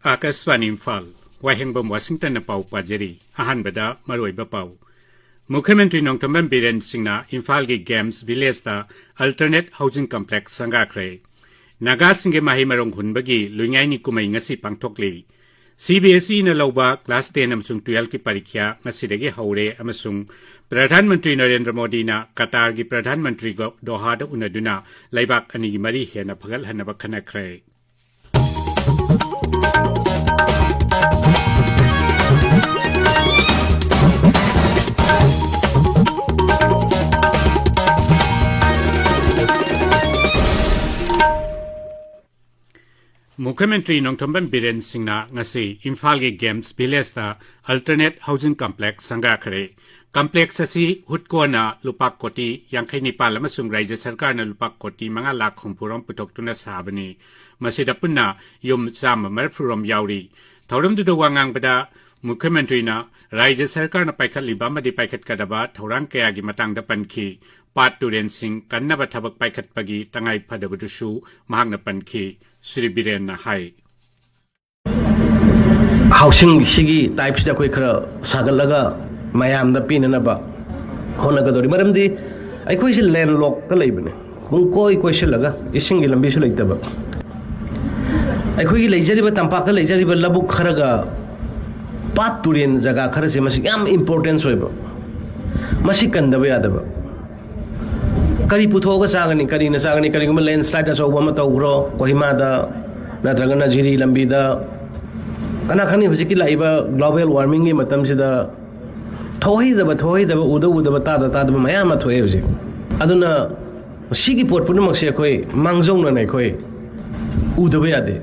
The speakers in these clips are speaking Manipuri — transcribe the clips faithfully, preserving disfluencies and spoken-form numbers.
ꯑꯥꯀꯥꯁꯕꯥꯅꯤ ꯏꯝꯐꯥꯜ, ꯋꯥꯍꯦꯡꯕꯝ ꯋꯥꯁꯤꯡꯇꯟꯅ ꯄꯥꯎ ꯄꯥꯖꯔꯤ꯫ ꯑꯍꯥꯟꯕꯗ ꯃꯔꯨꯑꯣꯏꯕ ꯄꯥꯎ꯫ ꯃꯨꯈ꯭ꯌ ꯃꯟꯇ꯭ꯔꯤ ꯅꯣꯡꯊꯣꯝꯕꯝ ꯕꯤꯔꯦꯟ ꯁꯤꯡꯅ ꯏꯝꯐꯥꯜꯒꯤ ꯒꯦꯝꯁ ꯚꯤꯂꯦꯖꯇ ꯑꯜꯇꯔꯅꯦꯠ ꯍꯥꯎꯁꯤꯡ ꯀꯝꯄ꯭ꯂꯦꯛꯁ ꯁꯪꯒꯥꯈ꯭ꯔꯦ꯫ ꯅꯥꯒꯥꯁꯤꯡꯒꯤ ꯃꯍꯩ ꯃꯔꯣꯡ ꯍꯨꯟꯕꯒꯤ ꯂꯨꯏꯉꯥꯏꯅꯤ ꯀꯨꯝꯍꯩ ꯉꯁꯤ ꯄꯥꯡꯊꯣꯛꯂꯤ꯫ ꯁꯤ ꯕꯤ ꯑꯦꯁ ꯏꯅ ꯂꯧꯕ ꯀ꯭ꯂꯥꯁ ꯇꯦꯟ ꯑꯃꯁꯨꯡ ꯇꯨꯌꯦꯜꯐꯀꯤ ꯄꯔꯤꯈ꯭ꯌꯥ ꯉꯁꯤꯗꯒꯤ ꯍꯧꯔꯦ ꯑꯃꯁꯨꯡ ꯄ꯭ꯔꯙꯥꯟ ꯃꯟꯇ꯭ꯔꯤ ꯅꯔꯦꯟꯗ꯭ꯔ ꯃꯣꯗꯤꯅ ꯀꯇꯥꯔꯒꯤ ꯄ꯭ꯔꯙꯥꯟ ꯃꯟꯇ꯭ꯔꯤꯒ ꯗꯣꯍꯥꯗ ꯎꯅꯗꯨꯅ ꯂꯩꯕꯥꯛ ꯑꯅꯤꯒꯤ ꯃꯔꯤ ꯍꯦꯟꯅ ꯐꯒꯠꯍꯟꯅꯕ ꯈꯟꯅꯈ꯭ꯔꯦ꯫ ꯃꯨꯈ꯭ꯌ ꯃꯟꯇ꯭ꯔꯤ ꯅꯣꯡꯊꯣꯝꯕꯝ ꯕꯤꯔꯦꯟ ꯁꯤꯡꯅ ꯉꯁꯤ ꯏꯝꯐꯥꯜꯒꯤ ꯒꯦꯝꯁ ꯚꯤꯂꯦꯖꯇ ꯑꯜꯇꯔꯅꯦꯠ ꯍꯥꯎꯁꯤꯡ ꯀꯝꯄ꯭ꯂꯦꯛꯁ ꯁꯪꯒꯥꯈ꯭ꯔꯦ꯫ ꯀꯝꯄ꯭ꯂꯦꯛꯁ ꯑꯁꯤ ꯍꯨꯠꯀꯣꯟꯅ ꯂꯨꯄꯥ ꯀꯣꯇꯤ ꯌꯥꯡꯈꯩ ꯅꯤꯄꯥꯜ ꯑꯃꯁꯨꯡ ꯔꯥꯖ꯭ꯌ ꯁꯔꯀꯥꯔꯅ ꯂꯨꯄꯥ ꯀꯣꯇꯤ ꯃꯉꯥ ꯂꯥꯈ ꯍꯨꯝꯐꯨꯔꯣꯝ ꯄꯨꯊꯣꯛꯇꯨꯅ ꯁꯥꯕꯅꯤ꯫ ꯃꯁꯤꯗ ꯄꯨꯟꯅ ꯌꯨꯝ ꯆꯥꯝꯃ ꯃꯔꯤꯐꯨꯔꯣꯝ ꯌꯥꯎꯔꯤ꯫ ꯊꯧꯔꯝꯗꯨꯗ ꯋꯥ ꯉꯥꯡꯕꯗ ꯃꯨꯈ꯭ꯌ ꯃꯟꯇ꯭ꯔꯤꯅ ꯔꯥꯖ꯭ꯌ ꯁꯔꯀꯥꯔꯅ ꯄꯥꯏꯈꯠꯂꯤꯕ ꯑꯃꯗꯤ ꯄꯥꯏꯈꯠꯀꯗꯕ ꯊꯧꯔꯥꯡ ꯀꯌꯥꯒꯤ ꯃꯇꯥꯡꯗ ꯄꯟꯈꯤ꯫ ꯄꯥꯠ ꯇꯨꯔꯦꯟꯁꯤꯡ ꯀꯟꯅꯕ ꯊꯕꯛ ꯄꯥꯏꯈꯠꯄꯒꯤ ꯇꯉꯥꯏ ꯐꯗꯕꯗꯨꯁꯨ ꯃꯍꯥꯛꯅ ꯄꯟꯈꯤ꯫ ꯁ꯭ꯔꯤ ꯕꯤꯔꯦꯟꯅ ꯍꯥꯏ꯫ ꯍꯥꯎꯁꯤꯡꯁꯤꯒꯤ ꯇꯥꯏꯞꯁꯤꯗ ꯑꯩꯈꯣꯏ ꯈꯔ ꯁꯥꯒꯠꯂꯒ ꯃꯌꯥꯝꯗ ꯄꯤꯅꯅꯕ ꯍꯣꯠꯅꯒꯗꯧꯔꯤ꯫ ꯃꯔꯝꯗꯤ ꯑꯩꯈꯣꯏꯁꯤ ꯂꯦꯟꯂꯣꯛꯇ ꯂꯩꯕꯅꯤ, ꯄꯨꯡꯀꯣꯏ ꯀꯣꯏꯁꯤꯜꯂꯒ ꯏꯁꯤꯡꯒꯤ ꯂꯝꯕꯤꯁꯨ ꯂꯩꯇꯕ꯫ ꯑꯩꯈꯣꯏꯒꯤ ꯂꯩꯖꯔꯤꯕ, ꯇꯝꯄꯥꯛꯇ ꯂꯩꯖꯔꯤꯕ ꯂꯧꯕꯨꯛ ꯈꯔꯒ ꯄꯥꯠ ꯇꯨꯔꯦꯟ ꯖꯒꯥ ꯈꯔꯁꯦ, ꯃꯁꯤ ꯌꯥꯝ ꯏꯝꯄꯣꯔꯇꯦꯟꯁ ꯑꯣꯏꯕ, ꯃꯁꯤ ꯀꯟꯗꯕ ꯌꯥꯗꯕ꯫ ꯀꯔꯤ ꯄꯨꯊꯣꯛꯑꯒ ꯆꯥꯒꯅꯤ, ꯀꯔꯤꯅ ꯆꯥꯒꯅꯤ? ꯀꯔꯤꯒꯨꯝꯕ ꯂꯦꯟꯁ꯭ꯂꯥꯏꯠ ꯑꯆꯧꯕ ꯑꯃ ꯇꯧꯈ꯭ꯔꯣ ꯀꯣꯍꯤꯃꯥꯗ, ꯅꯠꯇ꯭ꯔꯒꯅ ꯖꯤꯔꯤ ꯂꯝꯕꯤꯗ, ꯀꯅꯥ ꯈꯪꯅꯤ? ꯍꯧꯖꯤꯛꯀꯤ ꯂꯥꯛꯏꯕ ꯒ꯭ꯂꯣꯕꯦꯜ ꯋꯥꯔꯃꯤꯡꯒꯤ ꯃꯇꯝꯁꯤꯗ ꯊꯣꯛꯍꯩꯗꯕ, ꯊꯣꯛꯍꯩꯗꯕ, ꯎꯗ ꯎꯗꯕ, ꯇꯥꯗ ꯇꯥꯗꯕ ꯃꯌꯥꯝ ꯑꯃ ꯊꯣꯛꯑꯦ ꯍꯧꯖꯤꯛ꯫ ꯑꯗꯨꯅ ꯁꯤꯒꯤ ꯄꯣꯠ ꯄꯨꯝꯅꯃꯛꯁꯦ ꯑꯩꯈꯣꯏ ꯃꯥꯡꯖꯧꯅꯅ ꯑꯩꯈꯣꯏ ꯎꯗꯕ ꯌꯥꯗꯦ꯫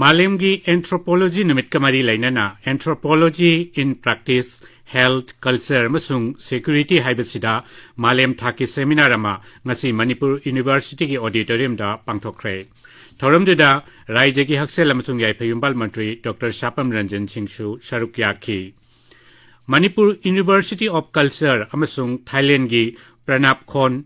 ꯃꯥꯂꯦꯝꯒꯤ ꯑꯦꯟꯊ꯭ꯔꯣꯄꯣꯂꯣꯖꯤ ꯅꯨꯃꯤꯠꯀ ꯃꯔꯤ ꯂꯩꯅꯅ Anthropology in Practice, Health, Culture ꯑꯃꯁꯨꯡ Security ꯍꯥꯏꯕꯁꯤꯗ ꯃꯥꯂꯦꯝ ꯊꯥꯛꯀꯤ ꯁꯦꯃꯤꯅꯥꯔ ꯑꯃ ꯉꯁꯤ ꯃꯅꯤꯄꯨꯔ ꯌꯨꯅꯤꯚꯔꯁꯤꯇꯤꯒꯤ ꯑꯣꯗꯤꯇꯣꯔꯤꯌꯝꯗ ꯄꯥꯡꯊꯣꯛꯈ꯭ꯔꯦ꯫ ꯊꯧꯔꯝꯗꯨꯗ ꯔꯥꯖ꯭ꯌꯒꯤ ꯍꯛꯁꯦꯜ ꯑꯃꯁꯨꯡ ꯌꯥꯏꯐ ꯌꯨꯝꯕꯥꯜ ꯃꯟꯇ꯭ꯔꯤ ꯗꯣꯛꯇꯔ ꯁꯥꯄꯝ ꯔꯟꯖꯟ ꯁꯤꯡꯁꯨ ꯁꯔꯨꯛ ꯌꯥꯈꯤ꯫ ꯃꯅꯤꯄꯨꯔ University of Culture ꯑꯃꯁꯨꯡ ꯊꯥꯏꯂꯦꯟꯒꯤ ꯄ꯭ꯔꯅꯥꯞ ꯈꯣꯟ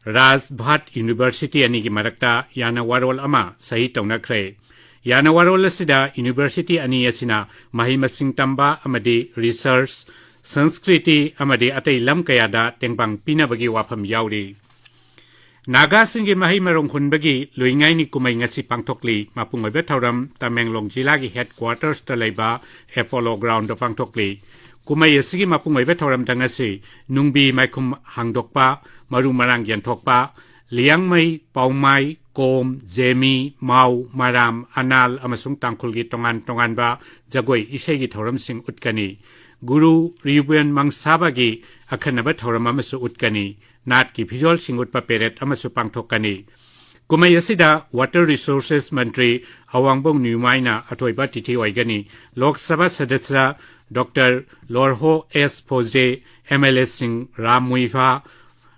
ꯔꯥꯖ ꯚꯥꯠ ꯌꯨꯅꯤꯚꯔꯁꯤꯇꯤ ꯑꯅꯤꯒꯤ ꯃꯔꯛꯇ ꯌꯥꯅꯋꯥꯔꯣꯜ ꯑꯃ ꯁꯍꯤ ꯇꯧꯅꯈ꯭ꯔꯦ꯫ ꯌꯥꯅꯋꯥꯔꯣꯜ ꯑꯁꯤꯗ ꯌꯨꯅꯤꯚꯔꯁꯤꯇꯤ ꯑꯅꯤ ꯑꯁꯤꯅ ꯃꯍꯩ ꯃꯁꯤꯡ ꯇꯝꯕ ꯑꯃꯗꯤ ꯔꯤꯁꯔꯆ, ꯁꯪꯁꯀ꯭ꯔꯤꯇꯤ ꯑꯃꯗꯤ ꯑꯇꯩ ꯂꯝ ꯀꯌꯥꯗ ꯇꯦꯡꯕꯥꯡ ꯄꯤꯅꯕꯒꯤ ꯋꯥꯐꯝ ꯌꯥꯎꯔꯤ꯫ ꯅꯥꯒꯥꯁꯤꯡꯒꯤ ꯃꯍꯩ ꯃꯔꯣꯡ ꯍꯨꯟꯕꯒꯤ ꯂꯨꯏꯉꯥꯏꯅꯤ ꯀꯨꯝꯍꯩ ꯉꯁꯤ ꯄꯥꯡꯊꯣꯛꯂꯤ꯫ ꯃꯄꯨꯡ ꯑꯣꯏꯕ ꯊꯧꯔꯝ ꯇꯃꯦꯡꯂꯣꯡ ꯖꯤꯂꯥꯒꯤ ꯍꯦꯗ ꯀ꯭ꯋꯥꯇꯔꯁꯇ ꯂꯩꯕ ꯑꯦꯄꯣꯂꯣ ꯒ꯭ꯔꯥꯎꯟꯗ ꯄꯥꯡꯊꯣꯛꯂꯤ꯫ ꯀꯨꯝꯍꯩ ꯑꯁꯤꯒꯤ ꯃꯄꯨꯡ ꯑꯣꯏꯕ ꯊꯧꯔꯝꯗ ꯉꯁꯤ ꯅꯨꯡꯕꯤ ꯃꯥꯏꯈꯨꯝ ꯍꯥꯡꯗꯣꯛꯄ, ꯃꯔꯨ ꯃꯔꯥꯡ ꯌꯦꯟꯊꯣꯛꯄ, ꯂꯤꯌꯥꯡꯃꯩ, ꯄꯥꯎꯃꯥꯏ, ꯀꯣꯝ, ꯖꯦꯃꯤ, ꯃꯥꯎ, ꯃꯔꯥꯝ, ꯑꯅꯥꯜ ꯑꯃꯁꯨꯡ ꯇꯥꯡꯈꯨꯜꯒꯤ ꯇꯣꯉꯥꯟ ꯇꯣꯉꯥꯟꯕ ꯖꯒꯣꯏ ꯏꯁꯩꯒꯤ ꯊꯧꯔꯝꯁꯤꯡ ꯎꯠꯀꯅꯤ꯫ ꯒꯨꯔꯨ ꯔꯤꯌꯨꯕꯦꯟ ꯃꯪꯁꯥꯕꯥꯒꯤ ꯑꯈꯟꯅꯕ ꯊꯧꯔꯝ ꯑꯃꯁꯨ ꯎꯠꯀꯅꯤ꯫ ꯅꯥꯠꯀꯤ ꯐꯤꯖꯣꯜꯁꯤꯡ ꯎꯠꯄ ꯄꯦꯔꯦꯗ ꯑꯃꯁꯨ ꯄꯥꯡꯊꯣꯛꯀꯅꯤ꯫ ꯀꯨꯝꯍꯩ ꯑꯁꯤꯗ ꯋꯥꯇꯔ ꯔꯤꯁꯣꯔꯁꯦꯁ ꯃꯟꯇ꯭ꯔꯤ ꯑꯋꯥꯡꯕꯧ ꯅ꯭ꯌꯨꯃꯥꯏꯅ ꯑꯊꯣꯏꯕ ꯑꯇꯤꯊꯤ ꯑꯣꯏꯒꯅꯤ꯫ ꯂꯣꯛ ꯁꯚꯥ ꯁꯗꯁ꯭ꯌ doctor Lorho S Pfoze, M L ꯑꯦꯁꯤꯡ Ram Muivah,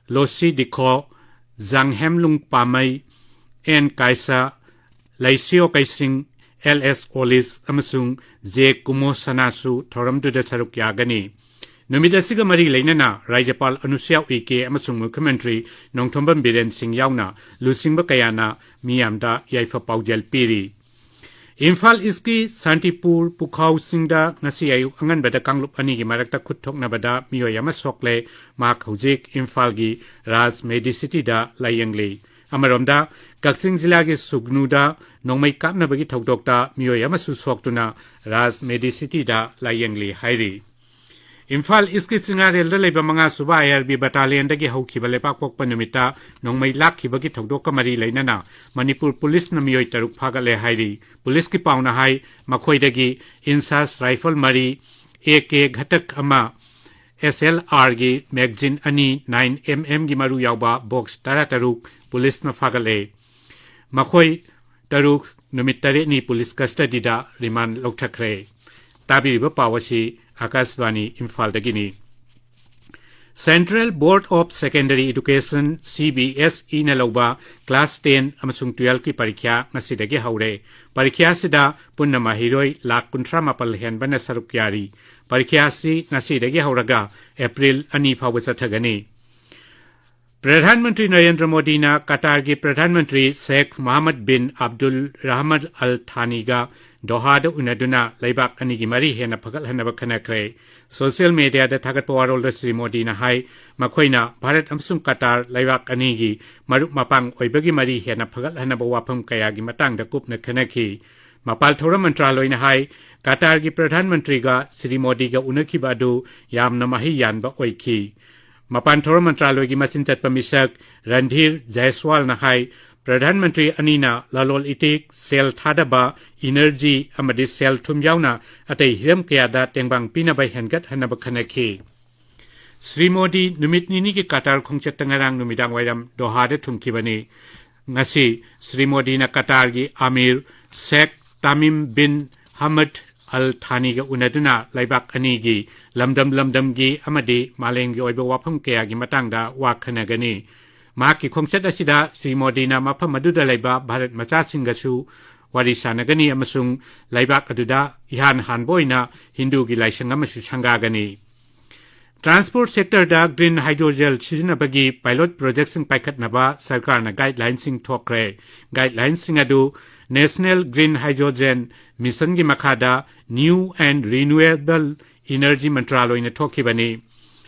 Losii Dikho, Janghemlung Panmei, N Kaisa, Leishiyo Keishing, L S Olish ꯑꯃꯁꯨꯡ ꯖꯦ ꯀꯨꯃꯣꯁꯅꯥꯁꯨ ꯊꯧꯔꯝꯗꯨꯗ ꯁꯔꯨꯛ ꯌꯥꯒꯅꯤ꯫ ꯅꯨꯃꯤꯠ ꯑꯁꯤꯒ ꯃꯔꯤ ꯂꯩꯅꯅ ꯔꯥꯖ꯭ꯌꯄꯥꯜ ꯑꯅꯨꯁꯨꯌꯥ ꯎꯏꯀꯦ ꯑꯃꯁꯨꯡ ꯃꯨꯈ꯭ꯌꯃꯟꯇ꯭ꯔꯤ ꯅꯣꯡꯊꯣꯝꯕꯝ ꯕꯤꯔꯦꯟ ꯁꯤꯡ ꯌꯥꯎꯅ ꯂꯨꯆꯤꯡꯕ ꯀꯌꯥꯅ ꯃꯤꯌꯥꯝꯗ ꯌꯥꯏꯐ ꯄꯥꯎꯖꯦꯜ ꯄꯤꯔꯤ꯫ ꯏꯝꯐꯥꯜ ꯏꯁꯀꯤ ꯁꯥꯟꯇꯤꯄꯨꯔ ꯄꯨꯈꯥꯎꯁꯤꯡꯗ ꯉꯁꯤ ꯑꯌꯨꯛ ꯑꯉꯟꯕꯗ ꯀꯥꯡꯂꯨꯞ ꯑꯅꯤꯒꯤ ꯃꯔꯛꯇ ꯈꯨꯠ ꯊꯣꯛꯅꯕꯗ ꯃꯤꯑꯣꯏ ꯑꯃ ꯁꯣꯛꯂꯦ꯫ ꯃꯍꯥꯛ ꯍꯧꯖꯤꯛ ꯏꯝꯐꯥꯜꯒꯤ ꯔꯥꯖ ꯃꯦꯗꯤꯁꯤꯇꯤꯗ ꯂꯥꯌꯦꯡꯂꯤ꯫ ꯑꯃꯔꯣꯝꯗ, ꯀꯛꯆꯤꯡ ꯖꯤꯂꯥꯒꯤ ꯁꯨꯒꯅꯨꯗ ꯅꯣꯡꯃꯩ ꯀꯥꯞꯅꯕꯒꯤ ꯊꯧꯗꯣꯛꯇ ꯃꯤꯑꯣꯏ ꯑꯃꯁꯨ ꯁꯣꯛꯇꯨꯅ ꯔꯥꯖ ꯃꯦꯗꯤꯁꯤꯇꯤꯗ ꯂꯥꯌꯦꯡꯂꯤ ꯍꯥꯏꯔꯤ꯫ ꯏꯝꯐꯥꯜ ꯏꯁꯀꯤ ꯆꯤꯡꯉꯥꯔꯦꯜꯗ ꯂꯩꯕ ꯃꯉꯥ ꯁꯨꯕ ꯑꯥꯏ ꯑꯥꯔ ꯕꯤ ꯕꯇꯥꯂꯤꯌꯟꯗꯒꯤ ꯍꯧꯈꯤꯕ ꯂꯩꯕꯥꯛꯄꯣꯛꯄ ꯅꯨꯃꯤꯠꯇ ꯅꯣꯡꯃꯩ ꯂꯥꯛꯈꯤꯕꯒꯤ ꯊꯧꯗꯣꯛꯀ ꯃꯔꯤ ꯂꯩꯅꯅ ꯃꯅꯤꯄꯨꯔ ꯄꯨꯂꯤꯁꯅ ꯃꯤꯑꯣꯏ ꯇꯔꯨꯛ ꯐꯥꯒꯠꯂꯦ ꯍꯥꯏꯔꯤ꯫ ꯄꯨꯂꯤꯁꯀꯤ ꯄꯥꯎꯅ ꯍꯥꯏ, ꯃꯈꯣꯏꯗꯒꯤ ꯏꯟꯁꯥꯁ ꯔꯥꯏꯐꯜ ꯃꯔꯤ, ꯑꯦ ꯀꯦ ꯘꯇꯛ ꯑꯃ, ꯑꯦꯁ ꯑꯦꯜ ꯑꯥꯔꯒꯤ ꯃꯦꯒꯖꯤꯟ ꯑꯅꯤ, ꯅꯥꯏꯟ ꯑꯦꯝ ꯑꯦꯝꯒꯤ ꯃꯔꯨ ꯌꯥꯎꯕ ꯕꯣꯛꯁ ꯇꯔꯥꯇꯔꯨꯛ ꯄꯨꯂꯤꯁꯅ ꯐꯥꯒꯠꯂꯦ꯫ ꯃꯈꯣꯏ ꯇꯔꯨꯛ ꯅꯨꯃꯤꯠ ꯇꯔꯦꯠꯅꯤ ꯄꯨꯂꯤꯁ ꯀꯁꯇꯗꯤꯗ ꯔꯤꯃꯥꯟ ꯂꯧꯊꯈ꯭ꯔꯦ꯫ ꯇꯥꯕꯤꯔꯤꯕ ꯄꯥꯎ ꯑꯁꯤ ꯑꯀꯥꯁꯕꯥꯅꯤ ꯏꯝꯐꯥꯜꯗꯒꯤꯅꯤ꯫ Central Board of Secondary Education, C B S ꯏꯅ ꯂꯧꯕ ꯀ꯭ꯂꯥꯁ ꯇꯦꯟ ꯑꯃꯁꯨꯡ ꯇꯨꯌꯦꯜꯐꯀꯤ ꯄꯔꯤꯈ꯭ꯌꯥ ꯉꯁꯤꯗꯒꯤ ꯍꯧꯔꯦ꯫ ꯄꯔꯤꯈ꯭ꯌꯥ ꯑꯁꯤꯗ ꯄꯨꯟꯅ ꯃꯍꯩꯔꯣꯏ ꯂꯥꯈ ꯀꯨꯟꯊ꯭ꯔꯥ ꯃꯥꯄꯜ ꯍꯦꯟꯕꯅ ꯁꯔꯨꯛ ꯌꯥꯔꯤ꯫ ꯄꯔꯤꯈ꯭ꯌꯥ ꯑꯁꯤ ꯉꯁꯤꯗꯒꯤ ꯍꯧꯔꯒ ꯑꯦꯄ꯭ꯔꯤꯜ ꯑꯅꯤ ꯐꯥꯎꯕ ꯆꯠꯊꯒꯅꯤ꯫ ꯄ꯭ꯔꯙꯥꯟ ꯃꯟꯇ꯭ꯔꯤ ꯅꯔꯦꯟꯗ꯭ꯔ ꯃꯣꯗꯤꯅ ꯀꯇꯥꯔꯒꯤ ꯄ꯭ꯔꯙꯥꯟ ꯃꯟꯇ꯭ꯔꯤ ꯁꯦꯈ ꯃꯣꯍꯝꯃꯗ ꯕꯤꯟ ꯑꯕꯗꯨꯜ ꯔꯍꯃꯟ ꯑꯜ ꯊꯥꯅꯤꯒ ꯗꯣꯍꯥꯗ ꯎꯅꯗꯨꯅ ꯂꯩꯕꯥꯛ ꯑꯅꯤꯒꯤ ꯃꯔꯤ ꯍꯦꯟꯅ ꯐꯒꯠꯍꯟꯅꯕ ꯈꯟꯅꯈ꯭ꯔꯦ꯫ ꯁꯣꯁꯤꯌꯦꯜ ꯃꯦꯗꯤꯌꯥꯗ ꯊꯥꯒꯠꯄ ꯋꯥꯔꯣꯜꯗ ꯁ꯭ꯔꯤ ꯃꯣꯗꯤꯅ ꯍꯥꯏ, ꯃꯈꯣꯏꯅ ꯚꯥꯔꯠ ꯑꯃꯁꯨꯡ ꯀꯇꯥꯔ ꯂꯩꯕꯥꯛ ꯑꯅꯤꯒꯤ ꯃꯔꯨꯞ ꯃꯄꯥꯡ ꯑꯣꯏꯕꯒꯤ ꯃꯔꯤ ꯍꯦꯟꯅ ꯐꯒꯠꯍꯟꯅꯕ ꯋꯥꯐꯝ ꯀꯌꯥꯒꯤ ꯃꯇꯥꯡꯗ ꯀꯨꯞꯅ ꯈꯟꯅꯈꯤ꯫ ꯃꯄꯥꯜ ꯊꯧꯔꯝ ꯃꯟꯇ꯭ꯔꯥꯂꯣꯏꯅ ꯍꯥꯏ, ꯀꯇꯥꯔꯒꯤ ꯄ꯭ꯔꯙꯥꯟ ꯃꯟꯇ꯭ꯔꯤꯒ ꯁ꯭ꯔꯤ ꯃꯣꯗꯤꯒ ꯎꯅꯈꯤꯕ ꯑꯗꯨ ꯌꯥꯝꯅ ꯃꯍꯩ ꯌꯥꯟꯕ ꯑꯣꯏꯈꯤ꯫ ꯃꯄꯥꯟ ꯊꯧꯔꯝ ꯃꯟꯇ꯭ꯔꯥꯂꯣꯏꯒꯤ ꯃꯆꯤꯟ ꯆꯠꯄ ꯃꯤꯁꯛ ꯔꯟꯙꯤꯔ ꯖꯥꯏꯁꯋꯥꯜꯅ ꯍꯥꯏ, ꯄ꯭ꯔꯙꯥꯟ ꯃꯟꯇ꯭ꯔꯤ ꯑꯅꯤꯅ ꯂꯂꯣꯟ ꯏꯇꯤꯛ, ꯁꯦꯜ ꯊꯥꯗꯕ, ꯏꯅꯔꯖꯤ ꯑꯃꯗꯤ ꯁꯦꯜ ꯊꯨꯝ ꯌꯥꯎꯅ ꯑꯇꯩ ꯍꯤꯔꯝ ꯀꯌꯥꯗ ꯇꯦꯡꯕꯥꯡ ꯄꯤꯅꯕ ꯍꯦꯟꯒꯠꯍꯟꯅꯕ ꯈꯟꯅꯈꯤ꯫ ꯁ꯭ꯔꯤ ꯃꯣꯗꯤ ꯅꯨꯃꯤꯠ ꯅꯤꯅꯤꯒꯤ ꯀꯇꯥꯔ ꯈꯣꯡꯆꯠꯇ ꯉꯔꯥꯡ ꯅꯨꯃꯤꯗꯥꯡ ꯋꯥꯏꯔꯝ ꯗꯣꯍꯥꯗ ꯊꯨꯡꯈꯤꯕꯅꯤ꯫ ꯉꯁꯤ ꯁ꯭ꯔꯤ ꯃꯣꯗꯤꯅ ꯀꯇꯥꯔꯒꯤ ꯑꯃꯤꯔ ꯁꯦꯈ ꯇꯥꯃꯤꯝ ꯕꯤꯟ ꯍꯃꯗ ꯑꯜ ꯊꯥꯅꯤꯒ ꯎꯅꯗꯨꯅ ꯂꯩꯕꯥꯛ ꯑꯅꯤꯒꯤ ꯂꯝꯗꯝ ꯂꯝꯗꯝꯒꯤ ꯑꯃꯗꯤ ꯃꯥꯂꯦꯝꯒꯤ ꯑꯣꯏꯕ ꯋꯥꯐꯝ ꯀꯌꯥꯒꯤ ꯃꯇꯥꯡꯗ ꯋꯥ ꯈꯟꯅꯒꯅꯤ꯫ ꯃꯍꯥꯛꯀꯤ ꯈꯣꯡꯆꯠ ꯑꯁꯤꯗ ꯁ꯭ꯔꯤ ꯃꯣꯗꯤꯅ ꯃꯐꯝ ꯑꯗꯨꯗ ꯂꯩꯕ ꯚꯥꯔꯠ ꯃꯆꯥꯁꯤꯡꯒꯁꯨ ꯋꯥꯔꯤ ꯁꯥꯟꯅꯒꯅꯤ ꯑꯃꯁꯨꯡ ꯂꯩꯕꯥꯛ ꯑꯗꯨꯗ ꯏꯍꯥꯟ ꯍꯥꯟꯕ ꯑꯣꯏꯅ ꯍꯤꯟꯗꯨꯒꯤ ꯂꯥꯏꯁꯪ ꯑꯃꯁꯨ ꯁꯪꯒꯥꯒꯅꯤ꯫ ꯇ꯭ꯔꯥꯟꯁꯄꯣꯔꯠ ꯁꯦꯛꯇꯔꯗ ꯒ꯭ꯔꯤꯟ ꯍꯥꯏꯗ꯭ꯔꯣꯖꯦꯜ ꯁꯤꯖꯤꯟꯅꯕꯒꯤ ꯄꯥꯏꯂꯣꯠ ꯄ꯭ꯔꯣꯖꯦꯛꯁꯤꯡ ꯄꯥꯏꯈꯠꯅꯕ ꯁꯔꯀꯥꯔꯅ ꯒꯥꯏꯗꯂꯥꯏꯟꯁꯤꯡ ꯊꯣꯛꯈ꯭ꯔꯦ꯫ ꯒꯥꯏꯗꯂꯥꯏꯟꯁꯤꯡ ꯑꯗꯨ National Green Hydrogen Mission ꯒꯤ ꯃꯈꯥꯗ New and Renewable Energy ꯃꯟꯇ꯭ꯔꯥꯂꯣꯏꯅ ꯊꯣꯛꯈꯤꯕꯅꯤ꯫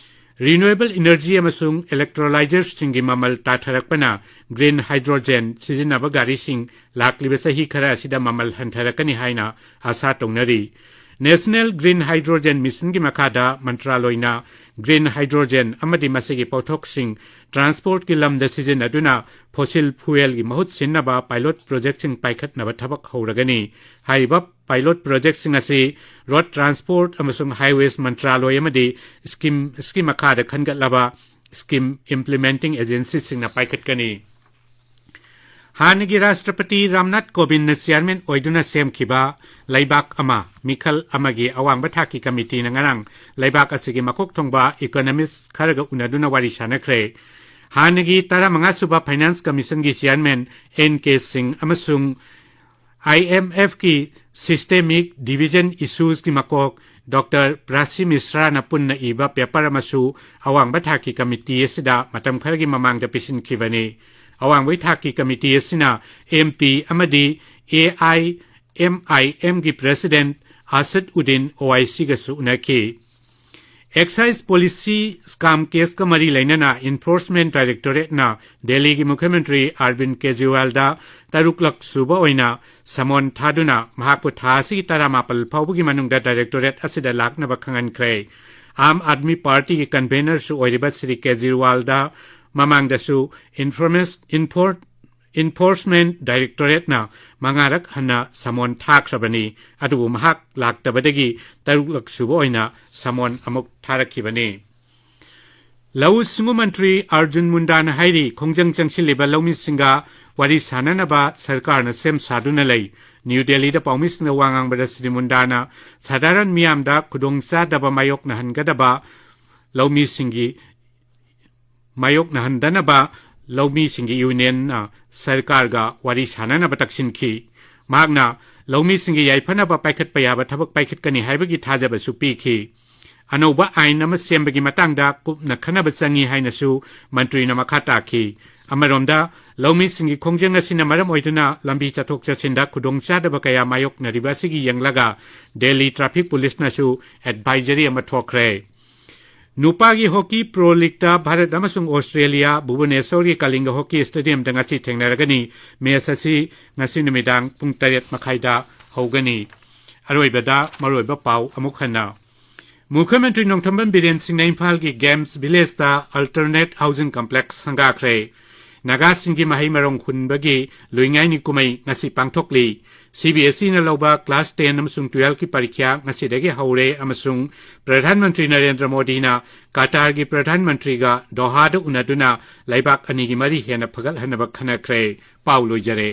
Renewable energy ꯑꯃꯁꯨꯡ electrolyzers ꯁꯤꯡꯒꯤ ꯃꯃꯜ ꯇꯥꯊꯔꯛꯄꯅ ꯒ꯭ꯔꯤꯟ ꯍꯥꯏꯗ꯭ꯔꯣꯖꯦꯟ ꯁꯤꯖꯤꯟꯅꯕ ꯒꯥꯔꯤꯁꯤꯡ ꯂꯥꯛꯂꯤꯕ ꯆꯍꯤ ꯈꯔ ꯑꯁꯤꯗ ꯃꯃꯜ ꯍꯟꯊꯔꯛꯀꯅꯤ ꯍꯥꯏꯅ ꯑꯥꯁꯥ ꯇꯧꯅꯔꯤ꯫ National Green Hydrogen Mission ꯒꯤ ꯃꯈꯥꯗ ꯃꯟꯇ꯭ꯔꯥꯂꯣꯏꯅ ꯒ꯭ꯔꯤꯟ ꯍꯥꯏꯗ꯭ꯔꯣꯖꯦꯟ ꯑꯃꯗꯤ ꯃꯁꯤꯒꯤ ꯄꯣꯠꯊꯣꯛꯁꯤꯡ ꯇ꯭ꯔꯥꯟꯁꯄꯣꯔꯠꯀꯤ ꯂꯝꯗ ꯁꯤꯖꯤꯟꯅꯗꯨꯅ ꯐꯣꯁꯤꯜ ꯐ꯭ꯌꯨꯑꯦꯜꯒꯤ ꯃꯍꯨꯠ ꯁꯤꯟꯅꯕ ꯄꯥꯏꯂꯣꯠ ꯄ꯭ꯔꯣꯖꯦꯛꯁꯤꯡ ꯄꯥꯏꯈꯠꯅꯕ ꯊꯕꯛ ꯍꯧꯔꯒꯅꯤ꯫ ꯍꯥꯏꯔꯤꯕ ꯄꯥꯏꯂꯣꯠ ꯄ꯭ꯔꯣꯖꯦꯛꯁꯤꯡ ꯑꯁꯤ ꯔꯣꯗ ꯇ꯭ꯔꯥꯟꯁꯄꯣꯔꯠ ꯑꯃꯁꯨꯡ ꯍꯥꯏꯋꯦꯁ ꯃꯟꯇ꯭ꯔꯥꯂꯣꯏ ꯑꯃꯗꯤ ꯁ꯭ꯀꯤꯝ, ꯁ꯭ꯀꯤꯝ ꯃꯈꯥꯗ ꯈꯟꯒꯠꯂꯕ ꯁ꯭ꯀꯤꯝ ꯏꯝꯄ꯭ꯂꯤꯃꯦꯟꯇꯤꯡ ꯑꯦꯖꯦꯟꯁꯤꯁꯤꯡꯅ ꯄꯥꯏꯈꯠꯀꯅꯤ꯫ ꯍꯥꯟꯅꯒꯤ ꯔꯥꯁꯇ꯭ꯔꯄꯇꯤ ꯔꯥꯝꯅꯥꯊ ꯀꯣꯕꯤꯟꯗꯅ ꯆꯤꯌꯥꯔꯃꯦꯟ ꯑꯣꯏꯗꯨꯅ ꯁꯦꯝꯈꯤꯕ ꯂꯩꯕꯥꯛ ꯑꯃ, ꯃꯤꯈꯜ ꯑꯃꯒꯤ ꯑꯋꯥꯡꯕ ꯊꯥꯛꯀꯤ ꯀꯃꯤꯇꯤꯅ ꯉꯔꯥꯡ ꯂꯩꯕꯥꯛ ꯑꯁꯤꯒꯤ ꯃꯀꯣꯛ ꯊꯣꯡꯕ ꯏꯀꯣꯅꯣꯃꯤꯁ ꯈꯔꯒ ꯎꯅꯗꯨꯅ ꯋꯥꯔꯤ ꯁꯥꯟꯅꯈ꯭ꯔꯦ꯫ ꯍꯥꯟꯅꯒꯤ ꯇꯔꯥꯃꯉꯥ ꯁꯨꯕ ꯐꯥꯏꯅꯥꯟꯁ ꯀꯃꯤꯁꯟꯒꯤ ꯆꯤꯌꯥꯔꯃꯦꯟ ꯑꯦꯟ ꯀꯦ ꯁꯤꯡ ꯑꯃꯁꯨꯡ ꯑꯥꯏ ꯑꯦꯝ ꯑꯦꯐꯀꯤ ꯁꯤꯁꯇꯦꯃꯤꯛ ꯗꯤꯚꯤꯖꯟ ꯏꯁꯨꯁꯀꯤ ꯃꯀꯣꯛ ꯗꯣꯛꯇꯔ ꯄ꯭ꯔꯥꯁꯤ ꯃꯤꯁ꯭ꯔꯥꯅ ꯄꯨꯟꯅ ꯏꯕ ꯄꯦꯄꯔ ꯑꯃꯁꯨ ꯑꯋꯥꯡꯕ ꯊꯥꯛꯀꯤ ꯀꯃꯤꯇꯤ ꯑꯁꯤꯗ ꯃꯇꯝ ꯈꯔꯒꯤ ꯃꯃꯥꯡꯗ ꯄꯤꯁꯤꯟꯈꯤꯕꯅꯤ꯫ ꯑꯋꯥꯡꯕ ꯊꯥꯛꯀꯤ ꯀꯃꯤꯇꯤ ꯑꯁꯤꯅ ꯑꯦꯝ ꯄꯤ ꯑꯃꯗꯤ ꯑꯦ ꯑꯥꯏ ꯑꯦꯝ ꯑꯥꯏ ꯑꯦꯝꯒꯤ ꯄ꯭ꯔꯦꯁꯤꯗꯦꯟꯠ ꯑꯁꯗ ꯎꯗꯤꯟ ꯑꯣꯋꯥꯏꯁꯤꯒꯁꯨ ꯎꯅꯈꯤ꯫ ꯑꯦꯛꯁꯥꯏꯖ ꯄꯣꯂꯤꯁꯤ ꯁ꯭ꯀꯥꯝ ꯀꯦꯁꯀ ꯃꯔꯤ ꯂꯩꯅꯅ ꯏꯟꯐꯣꯔꯁꯃꯦꯟꯠ ꯗꯥꯏꯔꯦꯛꯇꯣꯔꯦꯠꯅ ꯗꯦꯜꯂꯤꯒꯤ ꯃꯨꯈ꯭ꯌ ꯃꯟꯇ꯭ꯔꯤ ꯑꯔꯕꯤꯟ ꯀꯦꯖ꯭ꯔꯤꯋꯥꯜꯗ ꯇꯔꯨꯛꯂꯛ ꯁꯨꯕ ꯑꯣꯏꯅ ꯁꯃꯣꯟ ꯊꯥꯗꯨꯅ ꯃꯍꯥꯛꯄꯨ ꯊꯥ ꯑꯁꯤꯒꯤ ꯇꯔꯥꯃꯥꯄꯜ ꯐꯥꯎꯕꯒꯤ ꯃꯅꯨꯡꯗ ꯗꯥꯏꯔꯦꯛꯇꯣꯔꯦꯠ ꯑꯁꯤꯗ ꯂꯥꯛꯅꯕ ꯈꯪꯍꯟꯈ꯭ꯔꯦ꯫ ꯑꯥꯝ ꯑꯥꯗꯃꯤ ꯄꯥꯔꯇꯤꯒꯤ ꯀꯟꯚꯦꯅꯔꯁꯨ ꯑꯣꯏꯔꯤꯕ ꯁ꯭ꯔꯤ ꯀꯦꯖ꯭ꯔꯤꯋꯥꯜꯗ ꯃꯃꯥꯡꯗꯁꯨ ꯏꯟꯐꯣꯔꯃꯦꯁ-, ꯏꯟꯐꯣꯔ-, ꯏꯟꯐꯣꯔꯁꯃꯦꯟꯠ ꯗꯥꯏꯔꯦꯛꯇꯣꯔꯦꯠꯅ ꯃꯉꯥꯔꯛ ꯍꯟꯅ ꯁꯃꯣꯟ ꯊꯥꯈ꯭ꯔꯕꯅꯤ꯫ ꯑꯗꯨꯕꯨ ꯃꯍꯥꯛ ꯂꯥꯛꯇꯕꯗꯒꯤ ꯇꯔꯨꯛꯂꯛ ꯁꯨꯕ ꯑꯣꯏꯅ ꯁꯃꯣꯟ ꯑꯃꯨꯛ ꯊꯥꯔꯛꯈꯤꯕꯅꯤ꯫ ꯂꯧꯎ ꯁꯤꯡꯎ ꯃꯟꯇ꯭ꯔꯤ ꯑꯔꯖꯨꯟ ꯃꯨꯟꯗꯥꯅ ꯍꯥꯏꯔꯤ, ꯈꯣꯡꯖꯪ ꯆꯪꯁꯤꯜꯂꯤꯕ ꯂꯧꯃꯤꯁꯤꯡꯒ ꯋꯥꯔꯤ ꯁꯥꯅꯅꯕ ꯁꯔꯀꯥꯔꯅ ꯁꯦꯝ ꯁꯥꯗꯨꯅ ꯂꯩ꯫ ꯅ꯭ꯌꯨ ꯗꯦꯜꯂꯤꯗ ꯄꯥꯎꯃꯤꯁꯤꯡꯗ ꯋꯥ ꯉꯥꯡꯕꯗ ꯁ꯭ꯔꯤ ꯃꯨꯟꯗꯥꯅ ꯁꯥꯙꯥꯔꯟ ꯃꯤꯌꯥꯝꯗ ꯈꯨꯗꯣꯡꯆꯥꯗꯕ ꯃꯥꯌꯣꯛꯅꯍꯟꯒꯗꯕ ꯂꯧꯃꯤꯁꯤꯡꯒꯤ ꯃꯥꯌꯣꯛꯅꯍꯟꯗꯅꯕ ꯂꯧꯃꯤꯁꯤꯡꯒꯤ ꯌꯨꯅꯤꯌꯟꯅ ꯁꯔꯀꯥꯔꯒ ꯋꯥꯔꯤ ꯁꯥꯅꯅꯕ ꯇꯛꯁꯤꯟꯈꯤ꯫ ꯃꯍꯥꯛꯅ ꯂꯧꯃꯤꯁꯤꯡꯒꯤ ꯌꯥꯏꯐꯅꯕ ꯄꯥꯏꯈꯠꯄ ꯌꯥꯕ ꯊꯕꯛ ꯄꯥꯏꯈꯠꯀꯅꯤ ꯍꯥꯏꯕꯒꯤ ꯊꯥꯖꯕꯁꯨ ꯄꯤꯈꯤ꯫ ꯑꯅꯧꯕ ꯑꯥꯏꯟ ꯑꯃ ꯁꯦꯝꯕꯒꯤ ꯃꯇꯥꯡꯗ ꯀꯨꯞꯅ ꯈꯟꯅꯕ ꯆꯪꯏ ꯍꯥꯏꯅꯁꯨ ꯃꯟꯇ꯭ꯔꯤꯅ ꯃꯈꯥ ꯇꯥꯈꯤ꯫ ꯑꯃꯔꯣꯝꯗ, ꯂꯧꯃꯤꯁꯤꯡꯒꯤ ꯈꯣꯡꯖꯪ ꯑꯁꯤꯅ ꯃꯔꯝ ꯑꯣꯏꯗꯨꯅ ꯂꯝꯕꯤ ꯆꯠꯊꯣꯛ ꯆꯠꯁꯤꯟꯗ ꯈꯨꯗꯣꯡꯆꯥꯗꯕ ꯀꯌꯥ ꯃꯥꯌꯣꯛꯅꯔꯤꯕ ꯑꯁꯤꯒꯤ ꯌꯦꯡꯂꯒ ꯗꯦꯜꯂꯤ ꯇ꯭ꯔꯥꯐꯤꯛ ꯄꯨꯂꯤꯁꯅꯁꯨ ꯑꯦꯗꯚꯥꯏꯖꯔꯤ ꯑꯃ ꯊꯣꯛꯈ꯭ꯔꯦ꯫ ꯅꯨꯄꯥꯒꯤ ꯍꯣꯀꯤ ꯄ꯭ꯔꯣ ꯂꯤꯒꯇ ꯚꯥꯔꯠ ꯑꯃꯁꯨꯡ ꯑꯣꯁꯇ꯭ꯔꯦꯂꯤꯌꯥ ꯚꯨꯕꯅꯦꯁꯣꯔꯒꯤ ꯀꯂꯤꯡꯒ ꯍꯣꯀꯤ ꯁ꯭ꯇꯦꯗꯤꯌꯝꯗ ꯉꯁꯤ ꯊꯦꯡꯅꯔꯒꯅꯤ꯫ ꯃꯦꯆ ꯑꯁꯤ ꯉꯁꯤ ꯅꯨꯃꯤꯗꯥꯡ ꯄꯨꯡ ꯇꯔꯦꯠ ꯃꯈꯥꯏꯗ ꯍꯧꯒꯅꯤ꯫ ꯑꯔꯣꯏꯕꯗ ꯃꯔꯨꯑꯣꯏꯕ ꯄꯥꯎ ꯑꯃꯨꯛ ꯍꯟꯅ꯫ ꯃꯨꯈ꯭ꯌ ꯃꯟꯇ꯭ꯔꯤ ꯅꯣꯡꯊꯣꯝꯕꯝ ꯕꯤꯔꯦꯟ ꯁꯤꯡꯅ ꯏꯝꯐꯥꯜꯒꯤ ꯒꯦꯝꯁ ꯚꯤꯂꯦꯖꯇ ꯑꯜꯇꯔꯅꯦꯠ ꯍꯥꯎꯁꯤꯡ ꯀꯝꯄ꯭ꯂꯦꯛꯁ ꯁꯪꯒꯥꯈ꯭ꯔꯦ꯫ ꯅꯥꯒꯥꯁꯤꯡꯒꯤ ꯃꯍꯩ ꯃꯔꯣꯡ ꯍꯨꯟꯕꯒꯤ ꯂꯨꯏꯉꯥꯏꯅꯤ ꯀꯨꯝꯍꯩ ꯉꯁꯤ ꯄꯥꯡꯊꯣꯛꯂꯤ꯫ ꯁꯤ ꯕꯤ ꯑꯦꯁ ꯏꯅ ꯂꯧꯕ ꯀ꯭ꯂꯥꯁ ꯇꯦꯟ ꯑꯃꯁꯨꯡ ꯇꯨꯌꯦꯜꯐꯀꯤ ꯄꯔꯤꯈ꯭ꯌꯥ ꯉꯁꯤꯗꯒꯤ ꯍꯧꯔꯦ ꯑꯃꯁꯨꯡ ꯄ꯭ꯔꯙꯥꯟ ꯃꯟꯇ꯭ꯔꯤ ꯅꯔꯦꯟꯗ꯭ꯔ ꯃꯣꯗꯤꯅ ꯀꯇꯥꯔꯒꯤ ꯄ꯭ꯔꯙꯥꯟ ꯃꯟꯇ꯭ꯔꯤꯒ ꯗꯣꯍꯥꯗ ꯎꯅꯗꯨꯅ ꯂꯩꯕꯥꯛ ꯑꯅꯤꯒꯤ ꯃꯔꯤ ꯍꯦꯟꯅ ꯐꯒꯠꯍꯟꯅꯕ ꯈꯟꯅꯈ꯭ꯔꯦ꯫ ꯄꯥꯎ ꯂꯣꯏꯖꯔꯦ꯫